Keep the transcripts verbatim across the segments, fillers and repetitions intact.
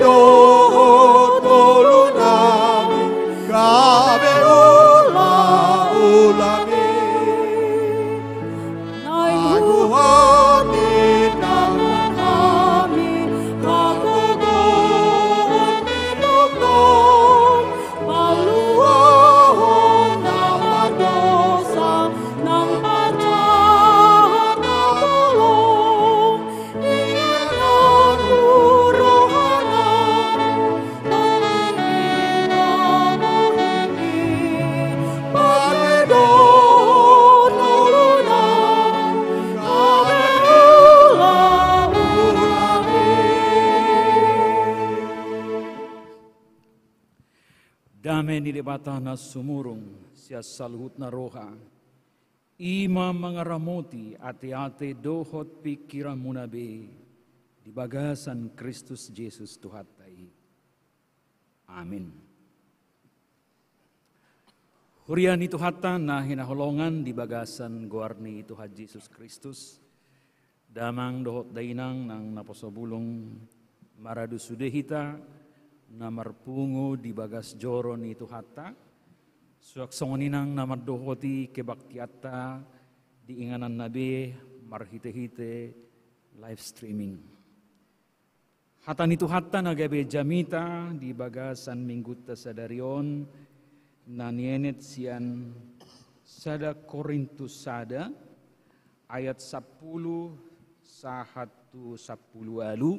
dohot ngolunami gabe ulaulami. Aduhon ni nami hagogoon ni tongtong, paluahon na mardosa nang parjahat na bolong. Dame ni Debata na sumurung sian saluhutna roha, i ma mangaramoti ateate dohot pingkiranmuna be di bagasan Kristus Jesus Tuhanta i. Amin. Huria ni Tuhanta na hinaholongan di bagasan goar ni Tuhan Jesus Kristus, damang dohot dainang nang naposo bulung, maradu sude hita na marpungu di bagas joro ni Tuhanta, suang songon i nang na mandohoti kebaktianta di ingananna be marhitehite live streaming. Hata ni Tuhanta na gabe jamita di bagasan minggunta sadari on, na nienet sian sada Korintus sada, ayat sampulu sahat tu sampulu ualu.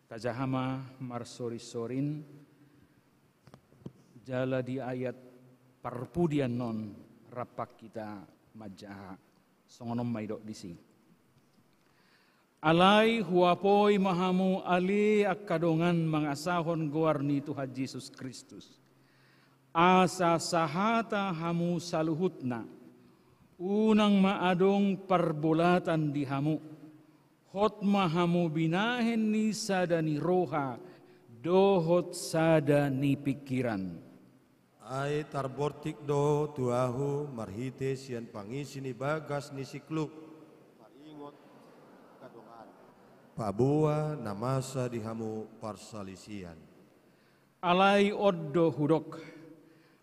Tajaha ma marsorinsorin, jala di ayat parpudi annon rap hita manjaha. Songon on ma didok disi. Alai huapoi ma hamu ale angka dongan mangasahon goar ni Tuhan Jesus Kristus, asa sahata hamu saluhutna, unang ma adong parbolatan di hamu, hot ma hamu binahen ni sada ni roha dohot sada ni pingkiran. Ai tarbortik do tu ahu marhite sian pangisi ni bagas ni si Klub, paingot angka dongan, paboa na masa di hamu parsalisian. Alai on do hudok,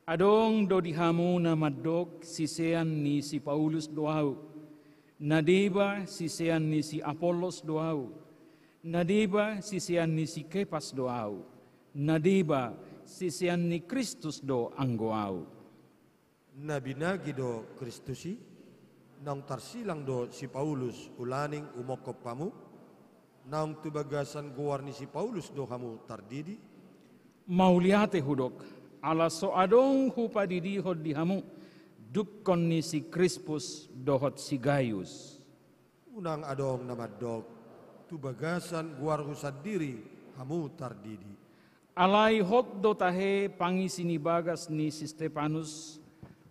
adong do di hamu na mandok sisean ni si Paulus do ahu, na deba sisean ni si Apollos do ahu, na deba sisean ni si Kepas do ahu, na deba sisean ni Kristus do anggo ahu. Na binagi do Kristus i? Naung tarsilang do si Paulus ulaning umongkop hamu? Naung tu bagasan goar ni si Paulus do hamu tardidi? Mauliate hudok, ala so adong hupadidihon di hamu dungkon ni si Krispus dohot si Gayus. Unang adong na mandok, tu bagasan goarhu sandiri hamu tardidi. Alai hot do tahe pangisi ni bagas ni si Stepanus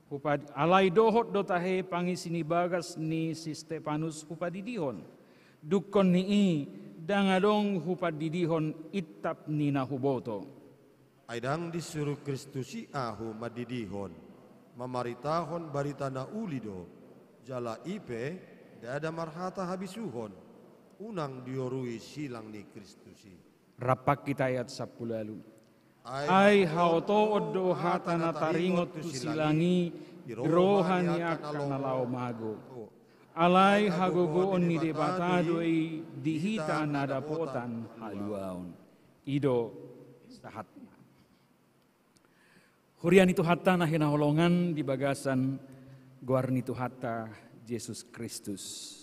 hupad-, alai dohot do tahe pangisi ni bagas ni si Stepanus hupadidihon. Dungkon ni i, ndang adong hupadidihon intap ni na huboto. Ai ndang disuru Kristus i ahu mandidihon, mamaritahon barita na uli do, jala i pe ndada marhata habisuhon, unang diorui silang ni Kristus i. Rap hita ayat sampulu ualu. Ai haotoon do hata na taringot tu silang i di roha ni angka na laho mago. Alai hagogoon ni Debata do i di hita na dapotan haluaon. I do sahatna. Huria ni Tuhanta na hinaholongan di bagasan goar ni Tuhanta Jesus Kristus.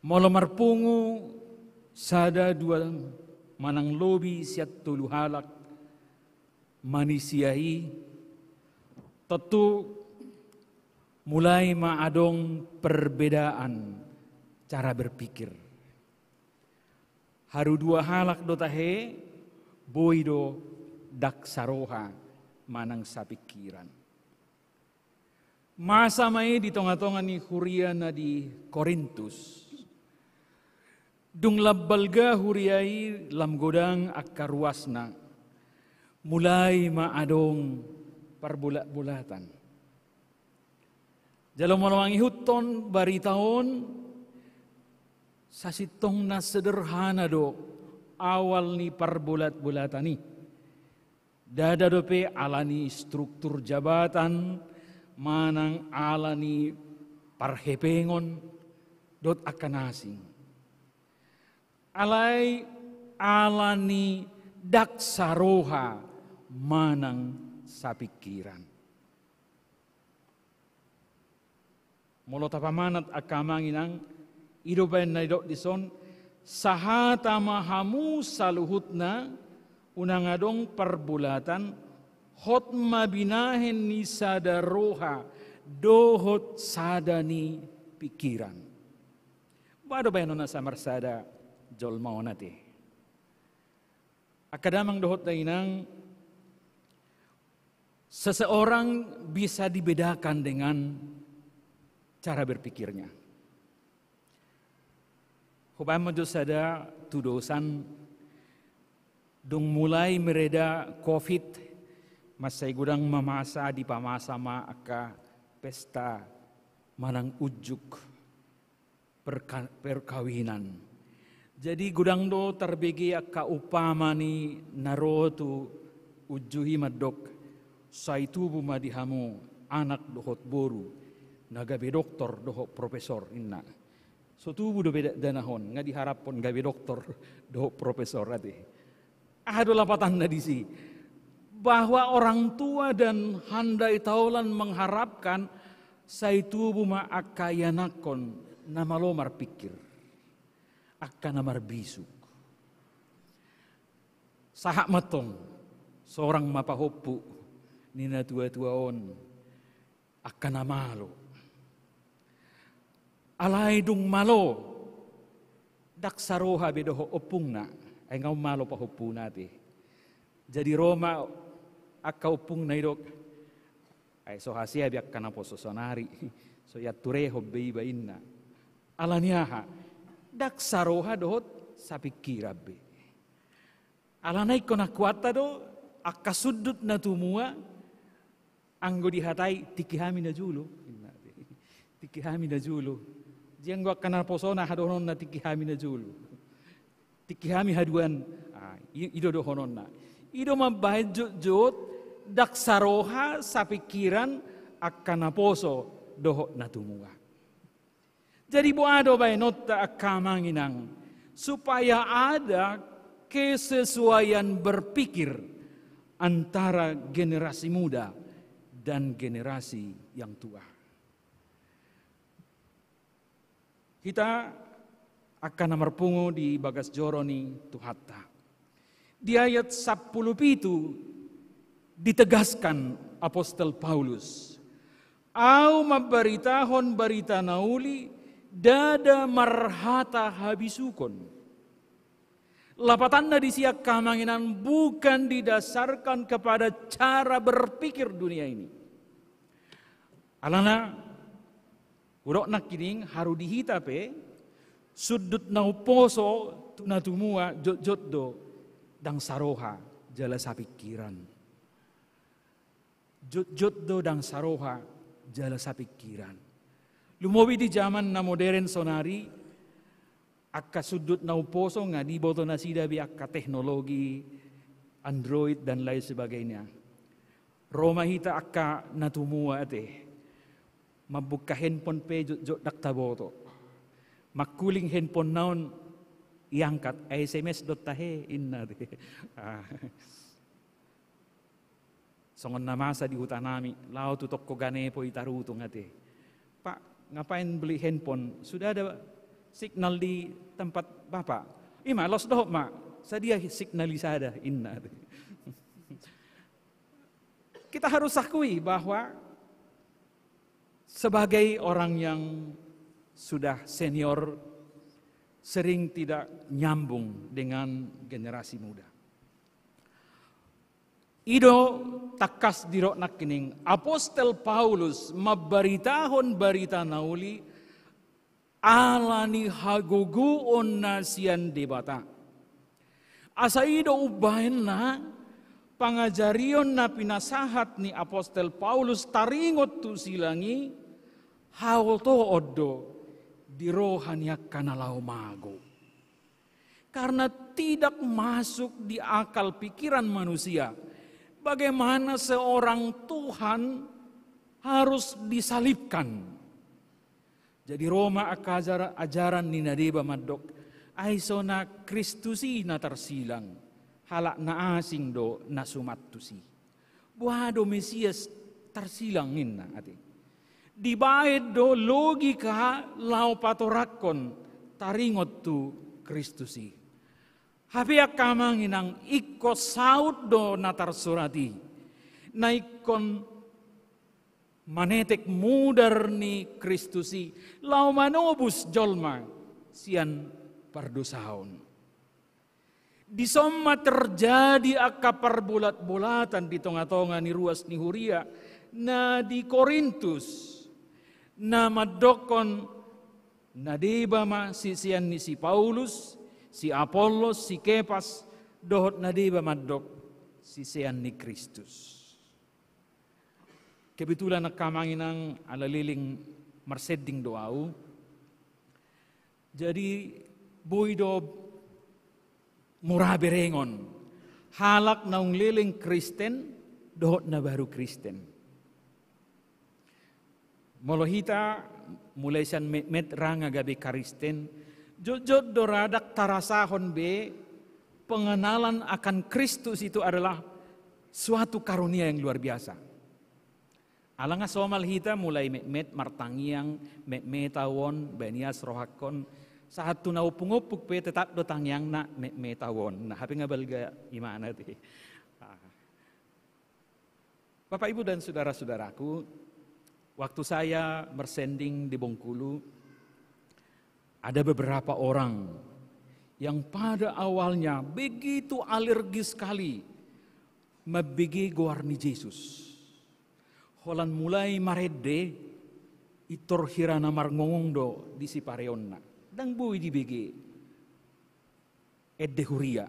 Molo marpungu sada dua manang lobi sian tolu halak manisia i, tontu mulai ma adong perbedaan cara berpikir. Haru dua halak do tahe, boi do ndang saroha manang sapingkiran. Masa ma i di tongatonga ni huria na di Korintus. Dung lam balga huria i, lam godang angka ruasna, mulai ma adong parbolatbolatan. Jala molo mangihuthon barita on, sasintongna sederhana do awal ni parbolatbolatan i. Ndada dope ala ni struktur jabatan manang ala ni parhepengon dohot angka na asing. Alai ala ni ndang saroha manang sapingkiran. Molo tapamanat angka amang inang, i do baen na didok dison, sahata ma hamu saluhutna, unang adong parbolatan, hot ma binahen ni sada roha dohot sada ni pingkiran. Boha do baenonna samarsada jolma on ate? Angka damang dohot dainang, seseorang bisa dibedakan dengan cara berpikirnya. Hubaen ma jo sada tudosan, dung mulai mereda covid, mansai godang ma masa dipamasa ma angka pesta manang unjuk perka-, perkawinan. Jadi godang do tarbege angka umpama ni na ro tu unjuk i mandok, sai tubu ma di hamu anak dohot boru na gabe doktor dohot profesor, inna. So tubu dope da-, dana on, nga diharaphon gabe doktor dohot profesor ate. Aha do lapatanna disi? Bahwa orang tua dan handai taulan mengharapkan sai tubu ma angka ianakhon na malo marpingkir, angka na marbisuk. Sahat ma antong, sorang ma pahompu ni natuatua on, angka na malo. Alai dung malo, ndang saroha be dohot ompungna, ai nga umalo pahompuna ate. Jadi ro ma angka ompungna didok, ai so hasea be angka naposo sonari, so ianturehon be iba, inna. Ala ni aha? Ndang saroha dohot sapingkiran be. Alana ingkon akuanta do, angka sundut na tumua, anggo dihatai, tingki hami na jolo. Tingki hami na jolo. Jadi anggo angka naposona, aha dohononna, tingki hami na jolo. Tingki hami haduan, ah, i-, i do dohononna. I do mambahen jotjot, ndang saroha, sapingkiran, angka naposo dohot na tumua. Jadi boha do baenonta angka amang inang, supaya ada kesesuaian berpikir antara generasi muda dan generasi yang tua. Hita angka na marpungu di bagas joro ni Tuhanta. Di ayat sampulu pitu ditegaskan apostel Paulus, "Ahu mambaritahon barita na uli, ndada marhata habisukon." Lapatanna disi angka amang inang bukan didasarkan kepada cara berpikir dunia ini. Alana, hudok nangkining, haru di hita pe, sundut na umposo tu na tumua jotjot do ndang saroha jala sapingkiran. Jotjot do ndang saroha jala sapingkiran. Lumobi di jaman na moderen sonari, angka sundut na umposo nga diboto nasida be angka teknologi, Android dan lain sebagainya. Ro ma hita angka na tumua ate. Mambuka handphone pe jotjot ndang taboto. Mangkuling handphone na on, iangkat, S M S do tahe, inna ate. Ah. Songon na masa di huta nami, laho tu toko Ganepo i tarutung ate. "Pak, ngapain beli handphone? Sudah ada signal di tempat Bapak?" "Ima, laos dohot ma, sadia signal i sada," inna ate. Kita harus akui bahwa sebagai orang yang sudah senior, sering tidak nyambung dengan generasi muda. I do tangkas didok nangkining apostel Paulus mambaritahon barita na uli ala ni hagogoonna sian Debata. Asa i do umbahenna pangajarion na pinasahat ni apostel Paulus taringot tu silang i, haotoon do di roha ni angka na laho mago. Karena tidak masuk di akal pikiran manusia bagaimana seorang Tuhan harus disalibkan. Jadi ro ma angka ajar-, ajaran ni na deba mandok, ai so na Kristus i na tarsilang, halak na asing do na suman tusi. Boha do Mesias tarsilang ninna ate. Dibaen do logika laho patoranghon taringot tu Kristus i. Hape angka amang inang, ingkon saut do na tarsurat i, na ingkon manetek mudar ni Kristus i laho manobus jolma sian pardosaon. Dison ma terjadi angka parbolatbolatan di tongatonga ni ruas ni huria na di Korintus, na mandokhon na deba ma sisean ni si Paulus, si Apollos, si Kepas, dohot na deba mandok sisean ni Kristus. Kebetulan angka amang inang, ala leleng marsending do au. Jadi boi do mura berengon halak naung leleng Kristen dohot na baru Kristen. Molo hita mulai sian metmet ra nga gabe Kristen, jotjot do ra ndang tarasahon be pengenalan akan Kristus itu adalah suatu karunia yang luar biasa. Ala nga somal hita mulai metmet martangiang, metmet au on, baen ias rohangkon, sahat tu na ompungompung pe tetap do tangiangna metmet au on. Nah, hape nga balga imana ate. Ah. Bapak, Ibu, dan saudara-saudaraku, waktu saya marsending di Bengkulu, ada beberapa orang yang pada awalnya begitu alergis sekali mambege goar ni Jesus. Holan mulai marende, pintor hira na marngongong do di sipareonna. Ndang boi dibege ende huria.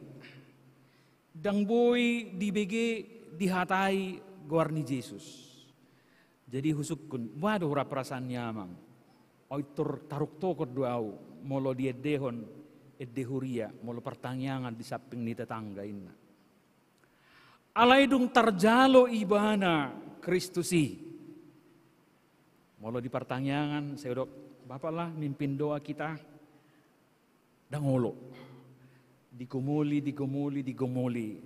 Ndang boi dibege dihatai goar ni Jesus. Jadi husungkun, boha do hurang perasaan ni amang? Pintor taruktokhon do au molo diendehon ende huria, molo partangiangan di samping ni tetangga, inna. Alai dung tarjalo ibana Kristus i, molo di partangiangan sai hudok, Bapak lah, mimpin doa kita. Ndang olo. Digomoli, digomoli, digomoli.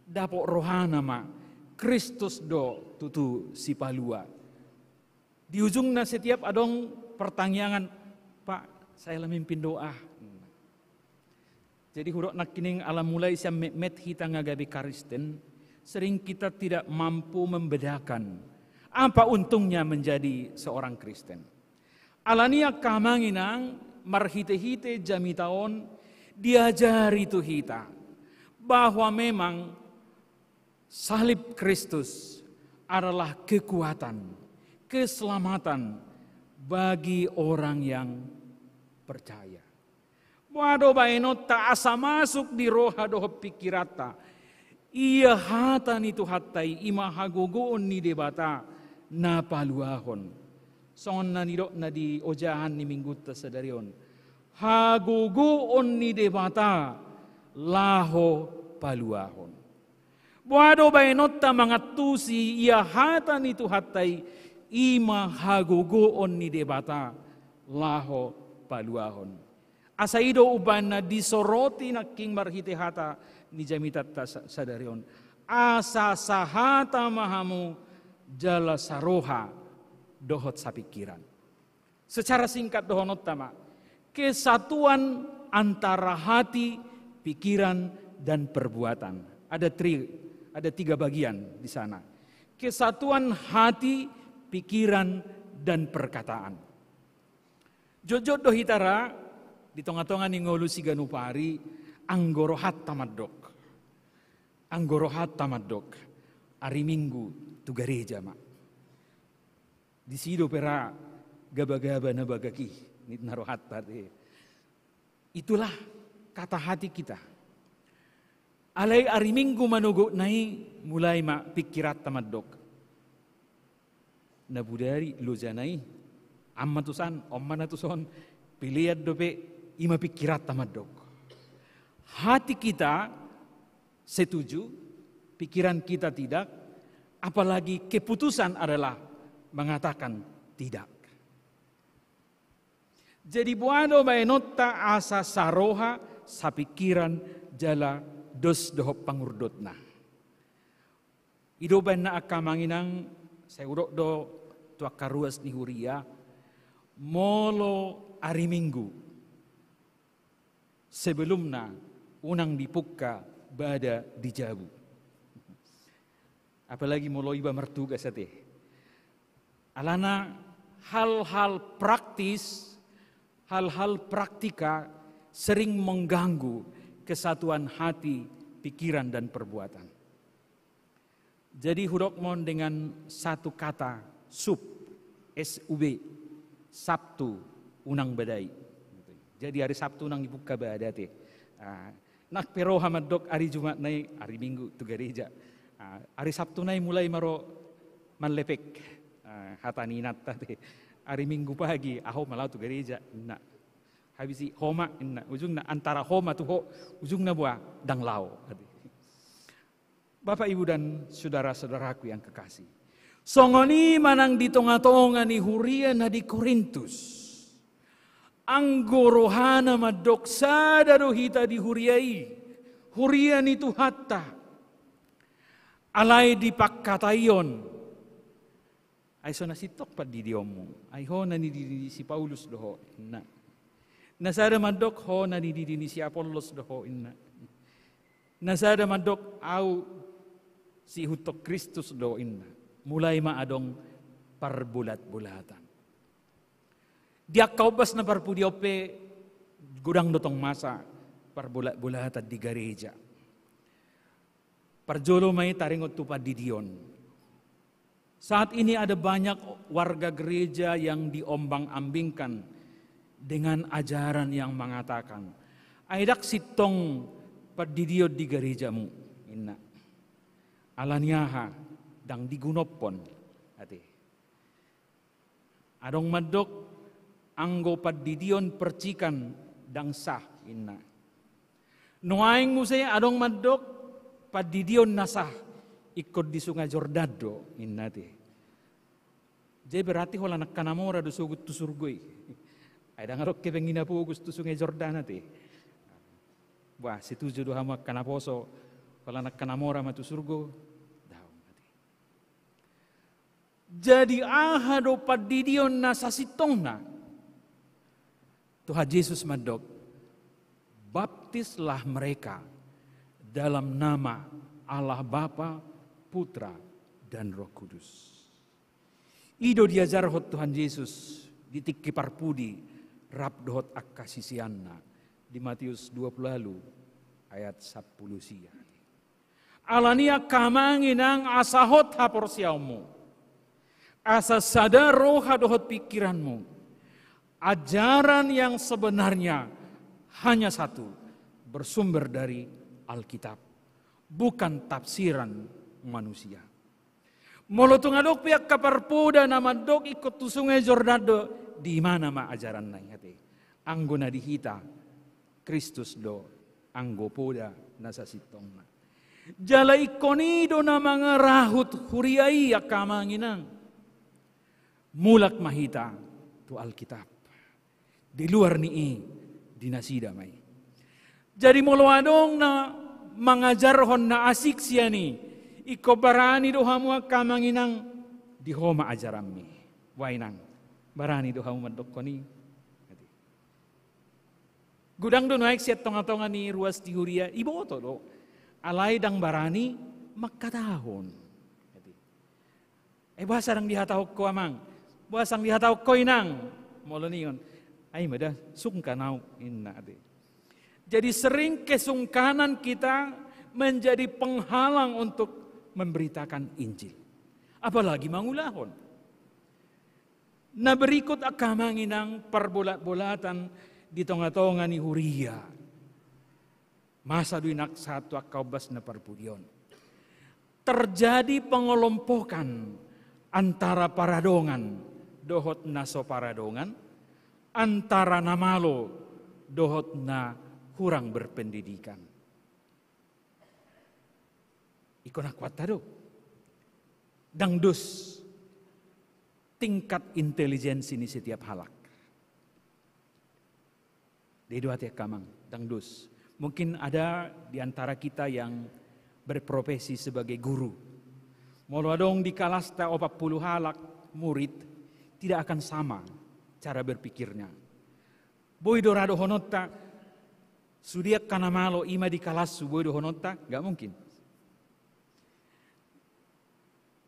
Dapot rohana ma, Kristus do tutu Sipalua. Di ujungna setiap adong partangiangan, Pak, saya lah mimpin doa. Jadi hudok nangkining, ala mulai sian metmet hita nga gabe Kristen, sering kita tidak mampu membedakan apa untungnya menjadi seorang Kristen. Alani i angka amang inang, marhitehite jamita on diajari tu hita bahwa memang salib Kristus adalah kekuatan, keselamatan bagi orang yang percaya. Boha do baenonta asa masuk di roha dohot pingkiranta? Ia hata ni Tuhanta i, i ma hagogoon ni Debata na paluahon. Songon na nidokna di ojahan ni Minggunta sadari on. Hagogoon ni Debata laho paluahon. Boha do baenonta mangantusi ia hata ni Tuhanta i, i ma hagogoon ni Debata laho paluahon. Asa i do umbahen na disoroti nangkin marhite hata ni jamitanta sa-, sadari on. Asa sahata ma hamu jala saroha dohot sapingkiran. Secara singkat dohononta ma, kesatuan antara hati, pikiran, dan perbuatan. Ada tri-, ada tiga bagian di sana. Kesatuan hati, pikiran, dan perkataan. Jotjot do hita ra di tongatonga ni ngolu siganup ari, anggo rohanta mandok. Anggo rohanta mandok, ari Minggu tu gareja ma. Disi dope ra gabagaba na bagak i, ninna rohanta ate. Itulah kata hati kita. Alai ari Minggu manogotna i mulai ma pingkiranta mandok. Na bodari lojana i, on ma tusan, on ma na tuson, pelean dope, i ma pingkiranta mandok. Hati kita setuju, pikiran kita tidak, apalagi keputusan adalah mengatakan tidak. Jadi boha do baenonta asa saroha, sapikiran, jala dos dohot pangurdotna? I do baenna angka amang inang, sai hudok do tu angka ruas ni huria, molo ari Minggu, sebelumna unang dipungka bada di jabu. Apalagi molo iba martugas ate. Alana hal-hal praktis, hal-hal praktika sering mengganggu kesatuan hati, pikiran, dan perbuatan. Jadi hudok ma on dengan satu kata, sub, S U B, Sabtu unang badai. Jadi hari Sabtu unang dipungka bada ate. Ah, nang pe roha mandok hari Jumat nai, hari Minggu tu gareja. Ah, hari Sabtu nai mulai ma ro mallepek. Ah, hata ni inanta ate. Hari Minggu pagi, ahu ma laho tu gareja, inna. Habis i, ho ma, inna. Ujungna antara ho ma tu ho, ujungna boha, ndang laho. Bapak, Ibu, dan saudara-saudaraku yang kekasih. Songon i ma nang di tonga-tonga ni huria na di Korintus. Anggo rohana mandok sada do hita di huria i, huria ni Tuhanta. Alai dipangkataion. Ai so na sintong pandidionmu. Ai ho na nididi ni si Paulus do ho, inna. Na sada mandok ho na nididi ni si Apollos do ho, inna. Na sada mandok ahu siihuthon Kristus do, inna. Mulai ma adong parbolat-bolatan. Di angka ombas na parpudi on pe godang do tong masa parbolat-bolatan di gareja. Parjolo ma i taringot tu pandidion. Saat ini ada banyak warga gereja yang diombang-ambingkan dengan ajaran yang mengatakan, "Ai ndang sintong pandidion di garejamu," inna. Alani aha? Ndang digunophon ate. Adong mandok, anggo pandidion percikan ndang sah, inna. Nuaeng muse adong mandok, pandidion na sah ingkon di Sungai Jordan do, inna ate. Jadi berarti holan angka na mora do sogot tu surgo i. Ai ndang adong hepeng i na pogos tu Sungai Jordan ate. Bah, setuju do hamu angka naposo, holan angka na mora ma tu surgo? Daong ate. Jadi aha do pandidion na sasintongna? Tuhan Jesus mandok, "Baptislah mereka dalam nama Allah Bapa, Putra, dan Roh Kudus." I do diajarhon Tuhan Jesus di tingki parpudi rap dohot angka siseanna di Matius dua puluh ualu ayat sampulu sia. Alani i angka amang inang, asa hot haporseaonmu, asa sada roha dohot pikiranmu, ajaran yang sebenarnya hanya satu, bersumber dari Alkitab, bukan tafsiran manusia. Molo tung adong pe angka parpoda na mandok ingkon tu Sungai Jordan do, di mana ma ajaranna i ate? Anggo na di hita, Kristus do anggo poda na sasintongna. Jala ingkon i do na mangarahut huria i angka amang inang. Mulak ma hita tu Alkitab. Di luar ni i, di nasida ma i. Jadi molo adong na mangajarhon na asing sian i, ingkon barani do hamu angka amang inang, di ho ma ajaranmi. Bah inang, barani do hamu mandokhon i? Godang do nuaeng sian tonga-tonga ni ruas ni huria, iboto do. Alai ndang barani mangkatahon. Eh, boasa ndang dihatahon ho amang? Boasa ndang dihatahon ho inang? Molo ningon, ai ma da, sungkan au, inna ate. Jadi sering kesungkanan kita menjadi penghalang untuk memberitakan Injil. Apalagi mangulahon. Na berikut angka amang inang, parbolat-bolatan di tonga-tonga ni huria. Masa do i nang sahat tu angka ombas na parpudi on. Terjadi pengelompokan antara paradongan dohot na so paradongan, antara na malo dohot na kurang berpendidikan. Ingkon angkuanta do. Ndang dos tingkat intelijensi ni setiap halak. Dia do ate angka amang, ndang dos. Mungkin ada di antara kita yang berprofesi sebagai guru. Molo adong di kalasta opat pulu halak murid, tidak akan sama cara berpikirnya. Boi do ra dohononta, sude angka na malo i ma di kalashu, boi dohononta? Nggak mungkin.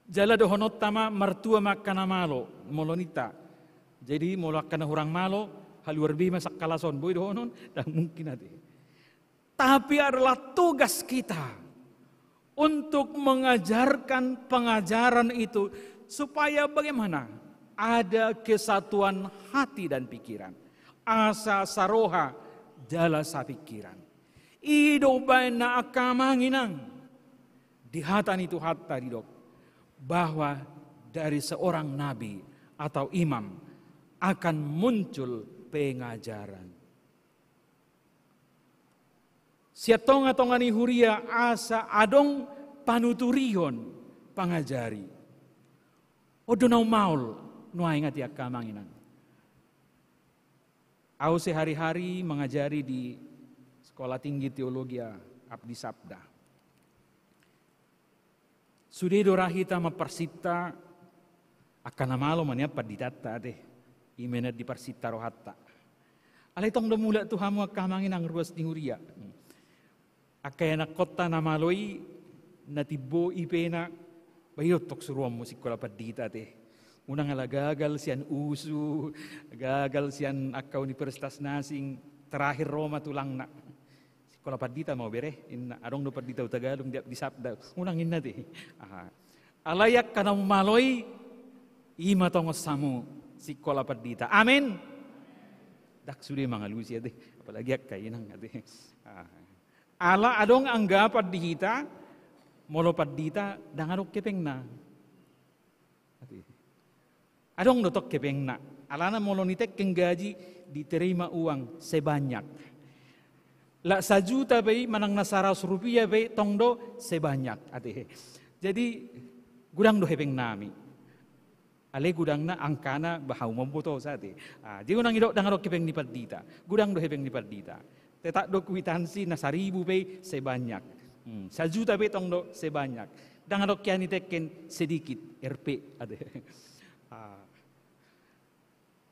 Jala dohononta ma, martua ma angka na malo, molo ninta. Jadi molo angka na hurang malo, haluar be ma sakalas on, boi dohonon? Nggak mungkin ate. Tapi adalah tugas kita untuk mengajarkan pengajaran itu supaya bagaimana? Ada kesatuan hati dan pikiran. Asa saroha jala sapikiran. I do umbahen na angka amang inang. Di hata ni Tuhanta didok bahwa dari seorang nabi atau imam akan muncul pengajaran. Sian tonga-tonga ni huria asa adong panuturion pangajari. On do na ummaol nuaeng ate angka amang inang. Au sehari-hari mangajari di Sekolah Tinggi Teologia Abdi Sabda. Sude do ra hita mamparsinta angka na malo ma nian panditanta ate. I ma na diparsinta rohanta. Alai tong do mulak tu hamu angka amang inang ruas ni huria. Angka ianakkonta na malo i, na timbo i pe na, bah i do tong suruonmu sikola pandita ate. Unang ala gagal sian usu, gagal sian angka universitas na asing, terakhir ro ma tulangna. Sikola pandita ma hubereng, inna, adong do pandita Hutagalung di Abdi Sabda. Unang inna ate. Aha. Alai angka na malo i, i ma tongon hamu sikola pandita. Amin. Ndang sude mangalusi ate, apalagi angka inang ate. Aha. Ala adong anggapan di hita, molo pandita ndang adong hepengna. Ate. Adong do tong hepengna. Alana molo nitengken gaji, diterima uang sebanyak. Lak sajuta pe i, manang na saratus rupiah pe i, tong do sebanyak. Ate. Jadi, godang do hepengnami. Alai godangna angkana bah hamu ma umbotosa ate. Ah, jadi unang didok ndang adong hepeng ni pandita. Godang do hepeng ni pandita. Tetap do kwitansi na saribu pe i sebanyak. Hmm, sajuta pe i tong do sebanyak. Ndang adong hea nitengken sedikit, R P ate. Ah.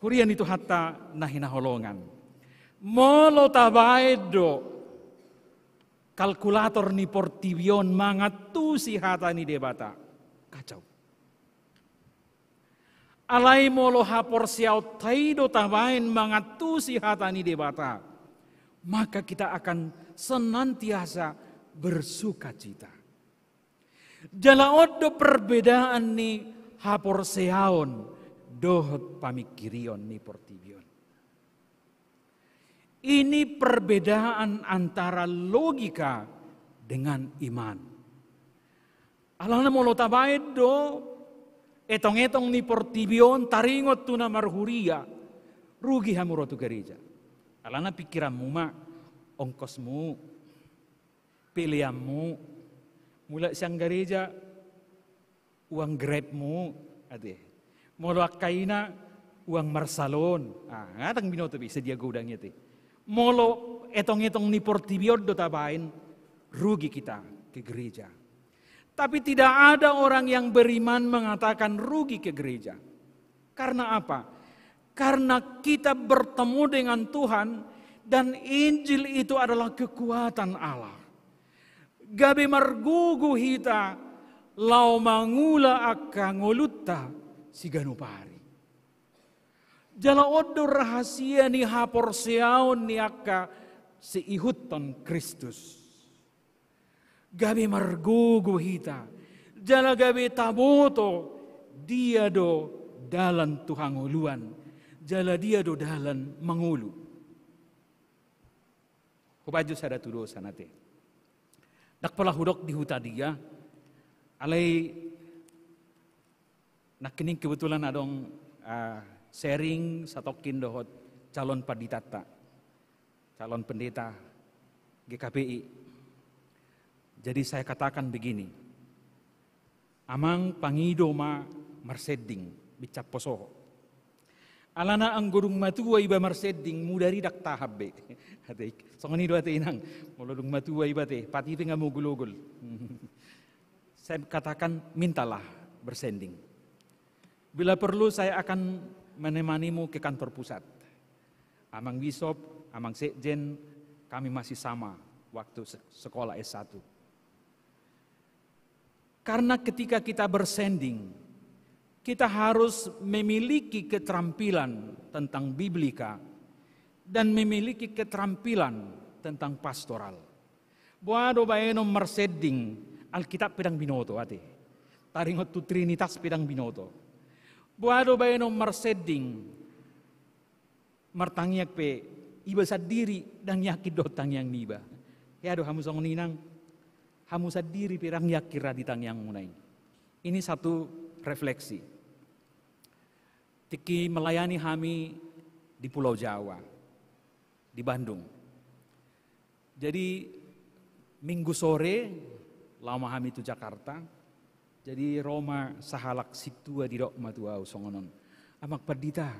Huria ni Tuhanta na hinaholongan. Molo tabaen do kalkulator ni portibi on mangantusi hata ni Debata, kacau. Alai molo haporseaonta i do tabaen mangantusi hata ni Debata, maka kita akan senantiasa bersukacita. Jala on do perbedaan ni haporseaon dohot pamingkirion ni portibi on. Ini perbedaan antara logika dengan iman. Alana molo tabaen do etong-etong ni portibi on taringot tu na marhuria, rugi hamu ro tu gareja. Alana pingkiranmu ma ongkosmu, peleanmu, mulak sian gareja, uang Grabmu, ate. Molo angka ina, uang marsalon. Ah, nga dang binoto be sadia godang i ate. Molo etong-etong ni portibi on do tabaen, rugi kita ke gereja. Tapi tidak ada orang yang beriman mengatakan rugi ke gereja. Karena apa? Karena kita bertemu dengan Tuhan dan Injil itu adalah kekuatan Allah. Gabe margogo hita laho mangula angka ngolunta siganup ari. Jala on do rahasia ni haporseaon ni angka siihuthon Kristus. Gabe margogo hita, jala gabe taboto dia do dalan tu hangoluan, jala dia do dalan mangolu. Hubaen jo sada tudosan ate. Ndang pola hudok di huta dia, alai nangkining kebetulan adong, ah, sharing satongkin dohot calon panditanta, calon pendeta G K P I. Jadi saya katakan begini, amang pangido ma marsending, binsang poso ho. Alana anggo dung matua iba marsending, mudar i ndang tahan be. Ate, songon i do ate inang, molo dung matua iba ate, pati pe nga mogul-ogul. Saya katakan, mintalah bersending. Bila perlu saya akan menemanimu ke kantor pusat. Amang Bisop, Amang Sekjen, kami masih sama waktu se-, sekolah S satu. Karena ketika kita bersending, kita harus memiliki keterampilan tentang biblika dan memiliki keterampilan tentang pastoral. Boha do baenon marsending, Alkitab pe ndang binoto ate. Taringot tu Trinitas pe ndang binoto. Boha do baenon marsending, martangiang pe iba sandiri ndang yakin dohot tangiang niba. Hea do hamu songon i inang, hamu sandiri pe ndang yakin ra di tangiangmuna i. Ini satu refleksi. Tingki melayani hami di Pulau Jawa, di Bandung. Jadi, Minggu sore, laho ma hami tu Jakarta. Jadi, ro ma sahalak sintua, didok ma tu ahu songon on, "Amang Pandita,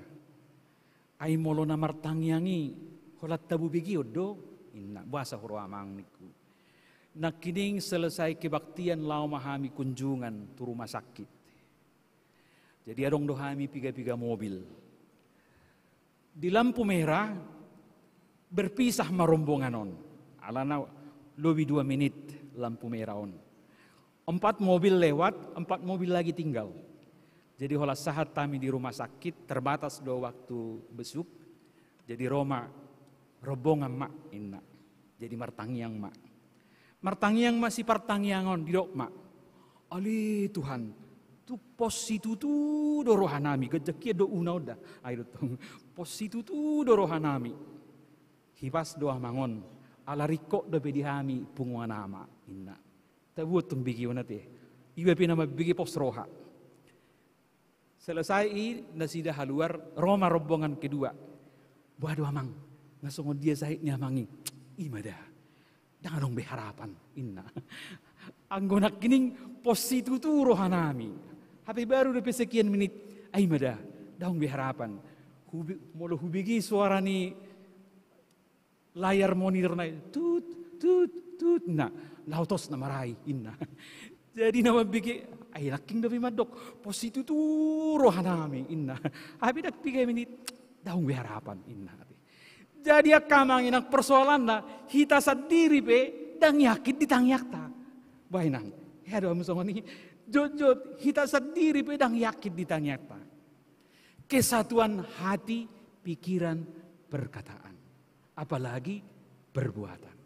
ai molo na martangiang i, holan tabo begeon do?" ninna. "Boasa huroha amang?" ningku. Nangkining selesai kebaktian, laho ma hami kunjungan tu rumah sakit. Jadi, adong do hami piga-piga mobil. Di lampu merah, berpisah ma rombongan on. Alana lobi dua menit lampu merah on. Empat mobil lewat, empat mobil lagi tinggal. Jadi, holan sahat hami di rumah sakit, terbatas do waktu besuk. Jadi, ro ma rombongan ma, ninna. Jadi, martangiang ma. Martangiang ma sipartangiang on, didok ma, "Ale Tuhan, tu pos situtu do rohanami," ganjang hian do una on da. Ai do tong, "Pos situtu do rohanami. Hipas do amang on, ala ringkot dope di hami punguan ama," ninna. Tabuat tong begeon ate. Iba pe na mambege pos roha. Selesai i nasida haluar, ro ma rombongan kedua. "Boha do amang, nga songon dia sahit ni amang i?" "I ma da, ndang adong be harapan," ninna. "Anggo nangkining pos situtu rohanami. Hape baru dope sekian menit, ai ma da, ndang adong be harapan. Hube-, molo hubege suara ni layar monitor na i, tut, tut, tut, na, laho tos na marai," ninna. Jadi na mambege, "Ai nangkin dope mandok, pos situtu rohanami," ninna. Hape ndang piga menit, "Ndang adong be harapan," ninna. Jadi angka amang inang, persoalanna, hita sandiri pe ndang yakin di tangiangta. Boha inang, hea do hamu songon i? Jotjot, hita sandiri pe ndang yakin di tangiangta. Kesatuan hati, pikiran, perkataan, apalagi perbuatan.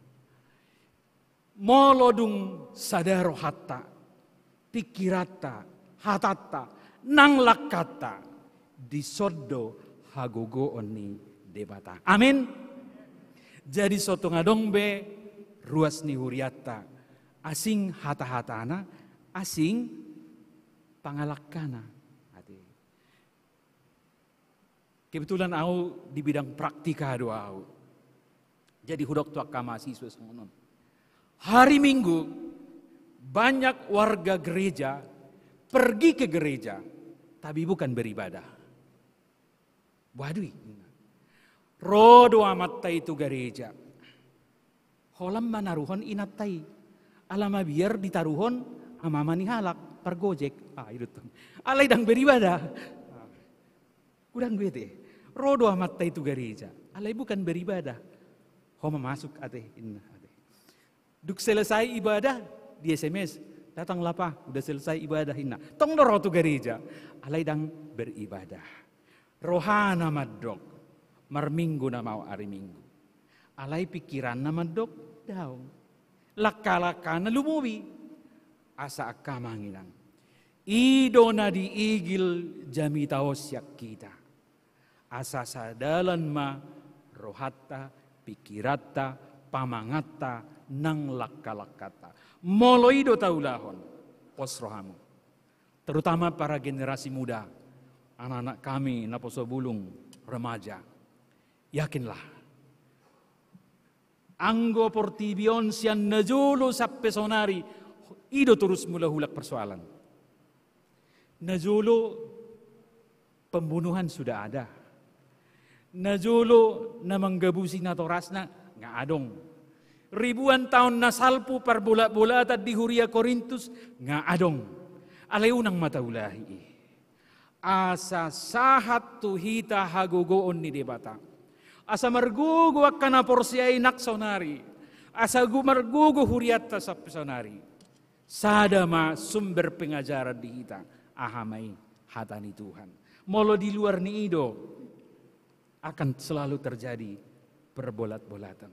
Molo dung sada rohanta, pikiranta, hatanta, nang langkanta, dison do hagogoon ni Debata. Amin. Jadi so tung adong be ruas ni hurianta, asing hata-hatana, asing pangalangkana. Ate. Kebetulan ahu di bidang praktika do ahu. Jadi hudok tu angka mahasiswa songon on. Hari Minggu, banyak warga gereja pergi ke gereja, tapi bukan beribadah. Boha do i? Ro do amanta i tu gareja. Holan manaruhon inanta i. Ala mabiar ditaruhon ama-ama ni halak, pargojek. Ah, i do tong. Alai ndang beribadah. Godang be ate. Ro do amanta i tu gareja. Alai bukan beribadah. Ho ma masuk ate, ninna ate. Dung selesai ibadah, di S M S, "Datanglah, Pak, udah selesai ibadah," ninna. Tong do ro tu gareja. Alai ndang beribadah. Rohana mandok, marminggu nama au ari Minggu. Alai pikiranna mandok, daong. Langka-langkana lumobi. Asa angka amang inang, i do na diigil jamita on sian hita. Asa sadalan ma rohanta, pikiranta, pamanganta, nang langka-langkanta. Molo i do taulahon, pos rohamu. Terutama para generasi muda, anak-anak kami, naposo bulung, remaja. Yakinlah, Anggo portibi on sian na jolo sampe sonari, i do torus mulak-ulak persoalan. Na jolo pembunuhan sudah ada. Na jolo na manggabusi natorasna nga adong. Ribuan taon na salpu parbolat-bolatan di huria Korintus nga adong. Alai unang ma taulahi i. Asa sahat tu hita hagogoon ni Debata. Asa margogo angka na porsea i nang sonari. Asa gu-, margogo hurianta sampe sonari. Sada ma sumber pengajaran di hita, aha ma i hata ni Tuhan. Molo di luar ni i do, akan selalu terjadi perbolat-bolatan.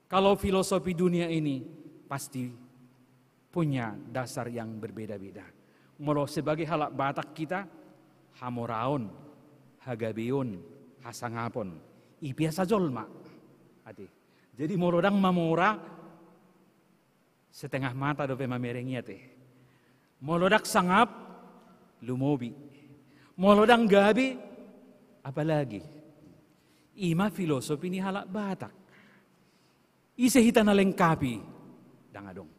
Kalau filosofi dunia ini pasti punya dasar yang berbeda-beda. Molo sebagai halak Batak kita, hamoraon, hagabeon, hasangapon, i pe asa jolma. Ate. Jadi molo ndang mamora, setengah mata dope mamereng i ate. Molo ndang sangap, lumobi. Molo ndang gabe, apalagi. I ma filosofi ni halak Batak. Ise hita na lengkap i? Ndang adong.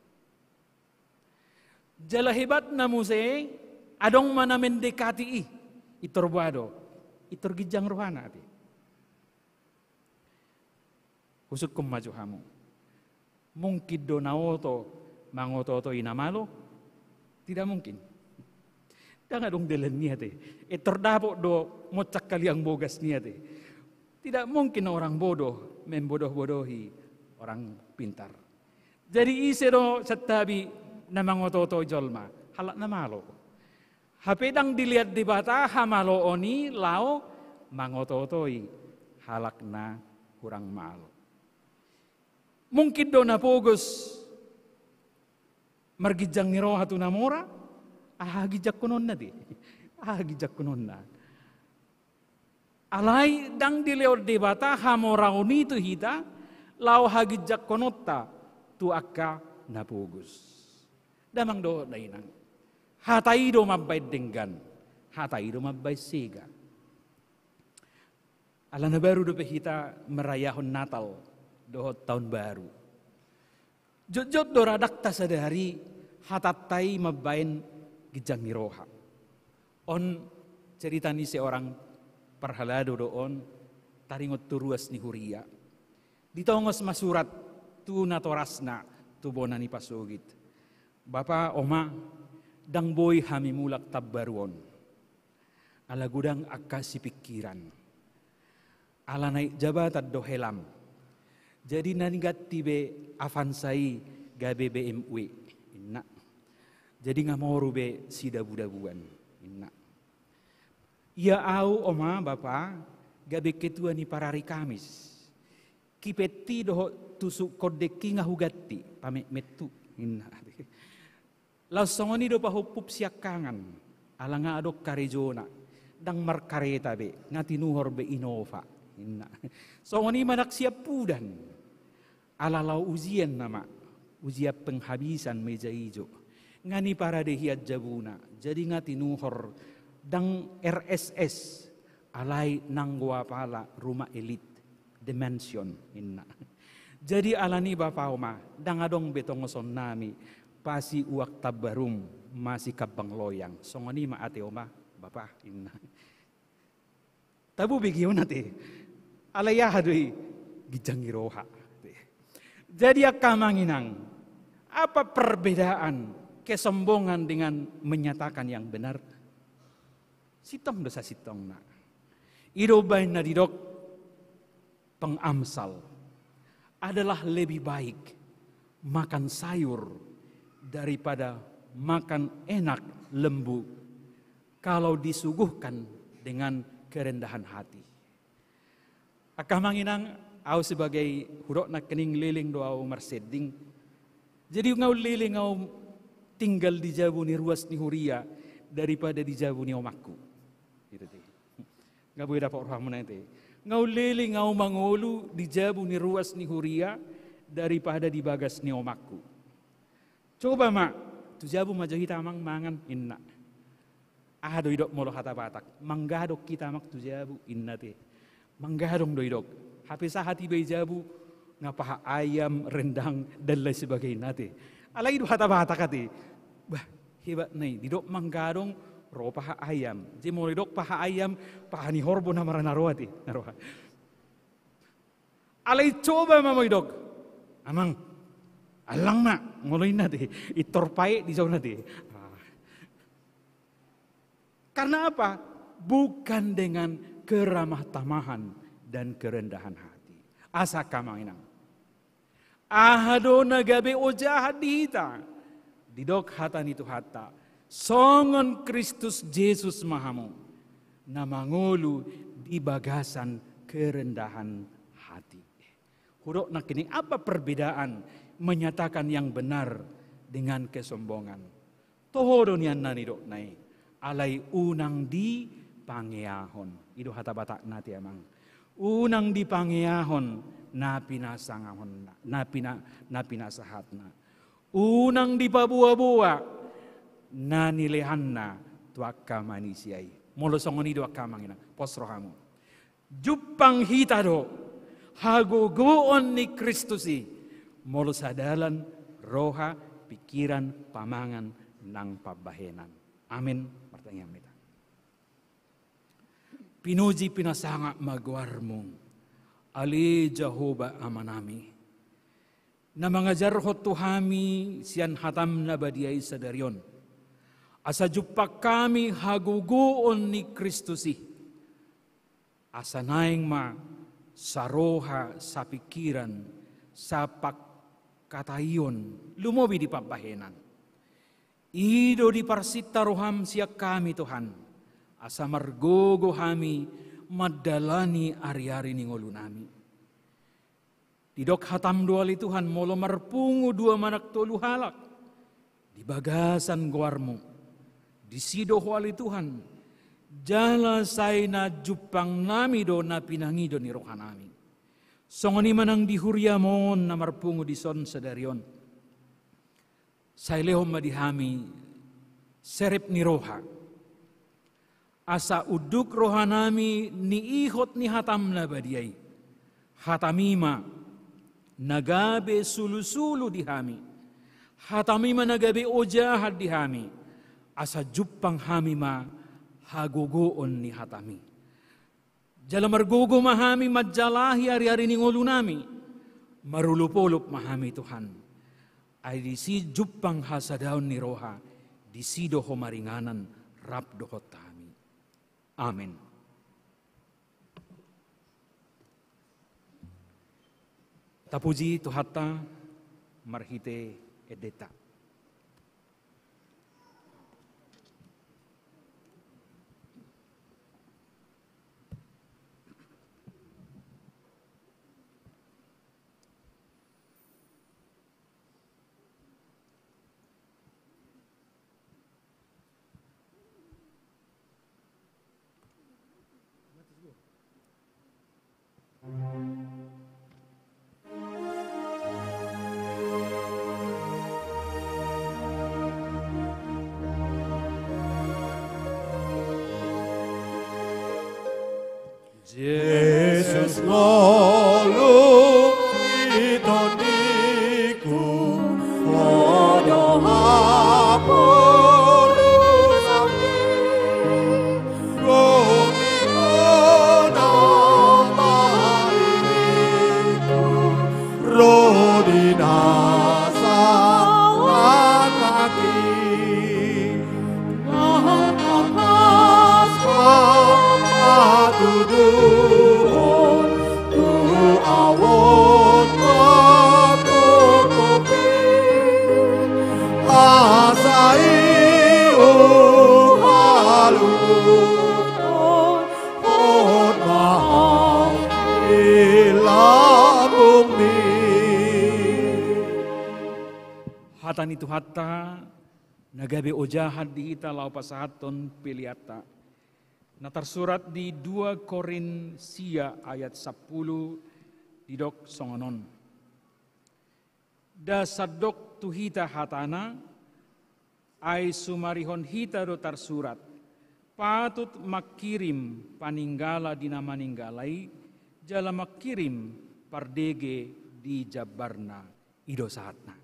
Jala hebatna muse, adong ma na mendekati i. Pintor boha do? Pintor ginjang rohana ate. Husungkun ma jo hamu. Mungkin do na oto mangoto-otoi na malo? Tidak mungkin. Ndang adong dalan ni ate. Pintor dapot do mocak haliang bogas ni ate. Tidak mungkin orang bodoh membodoh-bodohi orang pintar. Jadi ise do santabi na mangoto-otoi jolma? Halak na malo. Hape ndang dilehon Debata hamaloon i laho mangoto-otoi halak na hurang malo. Mungkin do na pogos marginjang ni roha tu na mora? Aha ginjangkononna ate? Aha ginjangkononna? Alai ndang dilehon Debata hamoraon i tu hita, laho haginjangkononta tu angka na pogos. Damang dohot dainang. Hata i do mambaen denggan, hata i do mambaen sega. Ala na baru dope hita merayahon Natal dohot Taon Baru. Jotjot do radakta sadari hatanta i mambaen ginjang ni roha. On cerita ni seorang parhalado do on, taringot tu ruas ni huria. Ditongos ma surat tu natorasna, tu bona ni pasogit. Bapa, oma, ndang boi hami mulak tambaru on. Ala godang angka sipingkiran. Ala naik jabatan do helam. Jadi na niganti be Avanza i gabe B M W, inna. Jadi nga moru be sidabudabuan, inna. Ia au, oma, bapa, gabe ketua ni parari Kamis. Kipenti dohot tusuk kondengki nga huganti, pametmet tu, inna. Laos songon i do pahompu siangkangan, ala nga adong karejona, ndang markareta be, nga tinuhor be Innova, inna. Songon i ma nang siampudan, ala laho ujian nama, ujian penghabisan meja ijo, nga niparade hian jabuna, jadi nga tinuhor ndang R S S, alai nanggo apala rumah elit, the mansion, inna. Jadi ala ni bapa, oma, ndang adong be tongoson nami, pasi uang tambarum, masi kambang loyang. Songon i ma ate, oma, bapa, inna. Tabo begeon ate. Alai aha do i? Ginjang ni roha. Jadi angka amang inang, apa perbedaan kesombongan dengan menyatakan yang benar? Sintong do sasintongna. I do umbahen na didok pengamsal adalah lebih baik makan sayur daripada makan enak lembu kalau disuguhkan dengan kerendahan hati. Angka amang inang, au sebagai hudok nangkining leleng do au marsending. Jadi nga leleng au tinggal di jabu ni ruas ni huria daripada di jabu ni omangku. Gitu, ate. Nga boi dapot rohamuna, ate. Nga leleng au mangolu di jabu ni ruas ni huria daripada di bagas ni omangku. Coba ma, tu jabu ma jo hita amang mangan, inna. Aha do idok molo hata Batak? Manggadong hita amang tu jabu, inna, ate. Manggadong do idok. Hape sahat iba i jabu, Nga paha ayam, rendang, dan lain sebagainya ate. Alai do hata Batak ate. Bah, hebat nai, didok manggadong ro paha ayam. Jadi molo didok paha ayam, paha ni horbo na marana ro ate. Na roha. Alai coba ma molo didok, "Amang, allang ma," molo inna ate. Itor pae di sauna ate. Ah. Karena apa? Bukan dengan keramah tamahan dan kerendahan hati. Asa amang inang. Aha do na gabe ojahan di hita? Didok hata ni Tuhanta, songon Kristus Jesus ma hamu, na mangolu di bagasan kerendahan hati. Hudok nangkining, apa perbedaan menyatakan yang benar dengan kesombongan? Toho do nian na nidokna i, alai unang dipangeahon. I do hata Batakna ate amang. Unang dipangeahon na pinasangaponna, na pina-, na pinasahatna. Unang dipaboaboa na nilehanna tu angka manisia i. Molo songon i do angka amang inang, pos rohamu. Jumpang hita do hagogoon ni Kristus i, molo sadalan roha, pikiran, pamangan nang pambahenan. Amin. Martangiang ma hita. Pinuji pinasangap ma goarmu, ale Jahowa Amanami, na mangajarhon tu hami sian hatam na badia i sadari on, asa jumpang hami hagogoon ni Kristus i. Asa naeng ma saroha, sapingkiran, sapangkataion, lumobi di pambahenan. I do diparsinta roham sian hami Tuhan, asa margogo hami mandalani ariari ni ngolunami. Didok hatam do ale Tuhan, molo marpungu dua manang tolu halak di bagasan goarmu, disi do ho ale Tuhan, jala sai na jumpang nami do na pinangido ni rohanami. Songon i ma nang di huriam on na marpungu dison sadari on. Sai lehon ma di hami serep ni roha, asa unduk rohanami niihot ni hatam na badia i. Hatami ma na gabe sulusulu di hami. Hatami ma na gabe ojahan di hami, asa jumpang hami ma hagogoon ni hatami. Jala margogo ma hami manjalahi ariari ni ngolunami. Marolopolop ma hami Tuhan. Ai disi jumpang hasadaon ni roha, disi do ho maringanan rap dohot hami. Amin. Tapuji Tuhanta marhite endenta. Jesus ngolu i tondiku, Ho do haporusangki. Ro di tona pahariku, ro di na sahat haki. Laho tangkas patuduhon tu ahu on patuduhon, asa i huhaluhon, hot ma ahu di lambungmi. Hata ni Tuhanta, na gabe ojahan di hita laho pasahathon peleanta, na tarsurat di dua Korint sia ayat sampulu, didok songon on. Nda sandok tu hita hatana, ai sumarihon hita do tarsurat, patut mangkirim paninggala di na maninggala i, jala mangkirim pardege di jambarna i do sahatna.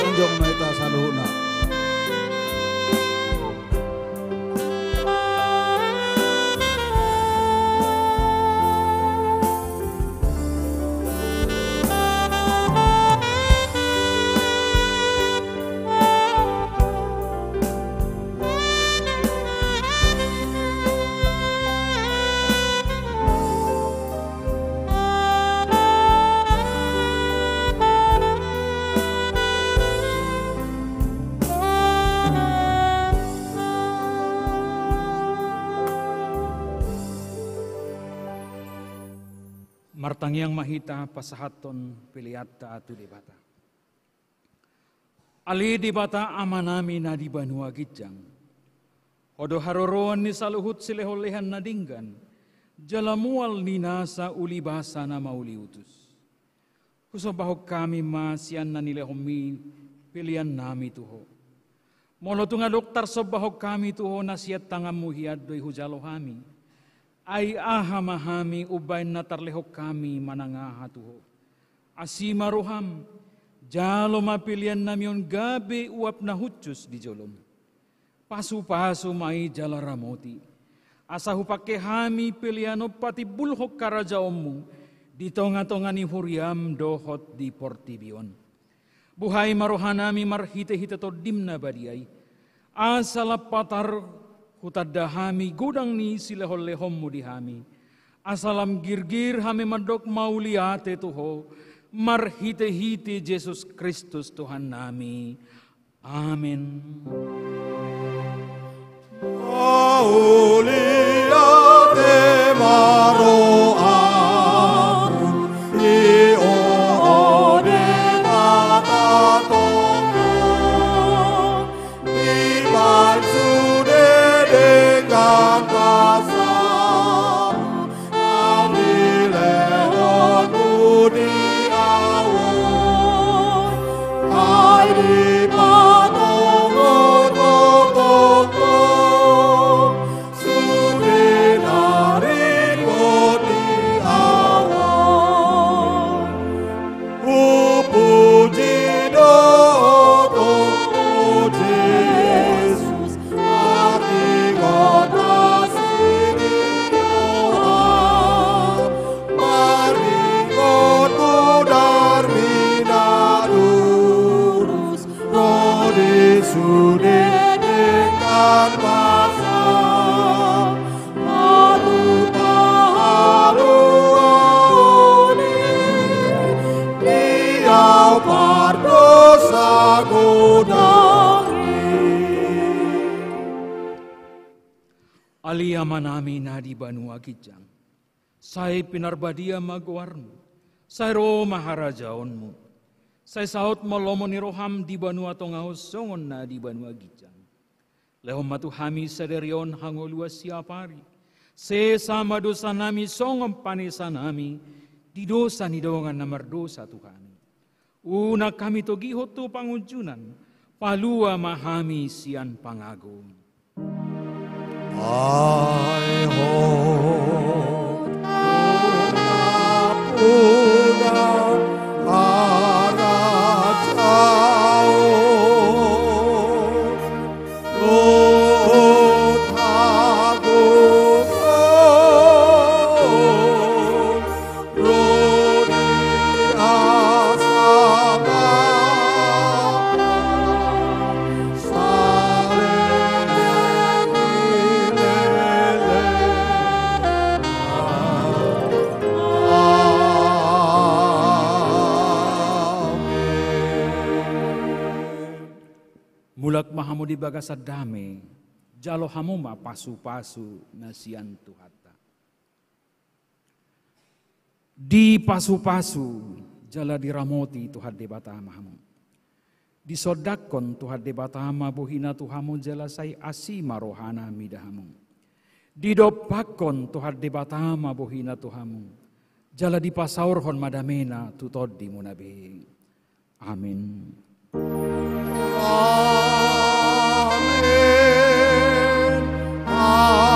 Jongjong ma hita saluhutna. Martangiang ma hita pasahathon peleanta tu Debata. Ale Debata Amanami na di banua ginjang, Ho do haroroan ni saluhut silehonlehon na denggan, jala mual ni nasa ulibasa na mauliutus. Husombahon hami ma sian na nilehonmi peleannami tu Ho. Molo tung adong tarsombahon hami tu Ho na sian tanganmu hian do i hujalo hami, ai aha ma hami umbahen na tarlehon hami manang aha tu Ho? Asi ma roham, jalo ma peleannami on gabe uap na hushus di jolom. Pasupasu ma i jala ramoti, asa hupangke hami pelean on patimbulhon harajaonmu di tongatonga ni huriam dohot di portibi on. Buhai ma rohanami marhitehite Tondim na badia i, asa lam patar hutanda hami godang ni silehonlehonmu di hami, asa lam girgir hami mandok mauliate tu Ho, marhitehite Jesus Kristus Tuhannami. Amen. Mauliate ma rohamu, di ho Debata tongtong, dibahen sude denggan basamu, dilehonmu di ahu on, ai dipatongon ho tongtong sude na ringkot di ahu on. Hupuji do ho, Jesus, marninggot asi ni roham, marninggot mudar ni na lurus, ro di sude denggan basa. Alu tahaluaon i, di ahu pardosa godang i. Ale Amanami na di banua ginjang, sai pinarbadia ma goarmu, sai ro ma harajaonmu, sai saut ma lomo ni roham di banua tonga on songon na di banua ginjang. Lehon ma tu hami sadari on hangoluan siapari. Sesa ma dosanami songon panesanami di dosa ni dongan na mardosa tu hami. Unang hami togihon tu pangunjunan, palua ma hami sian pangago. Ai ho nampuna harajaon, dohot hagogoon, ro di asa saleleng ni leleng. Amen. Mulak ma hamu di bagasan dame, jalo hamu ma pasupasu na sian Tuhanta. Dipasupasu jala diramoti Tuhan Debata ma hamu. Disondangkon Tuhan Debata ma bohina tu hamu jala sai asi ma rohana mida hamu. Didompakkon Tuhan Debata ma bohina tu hamu, jala dipasaorhon ma damena tu tondimuna be. Amen. Amen. Amen.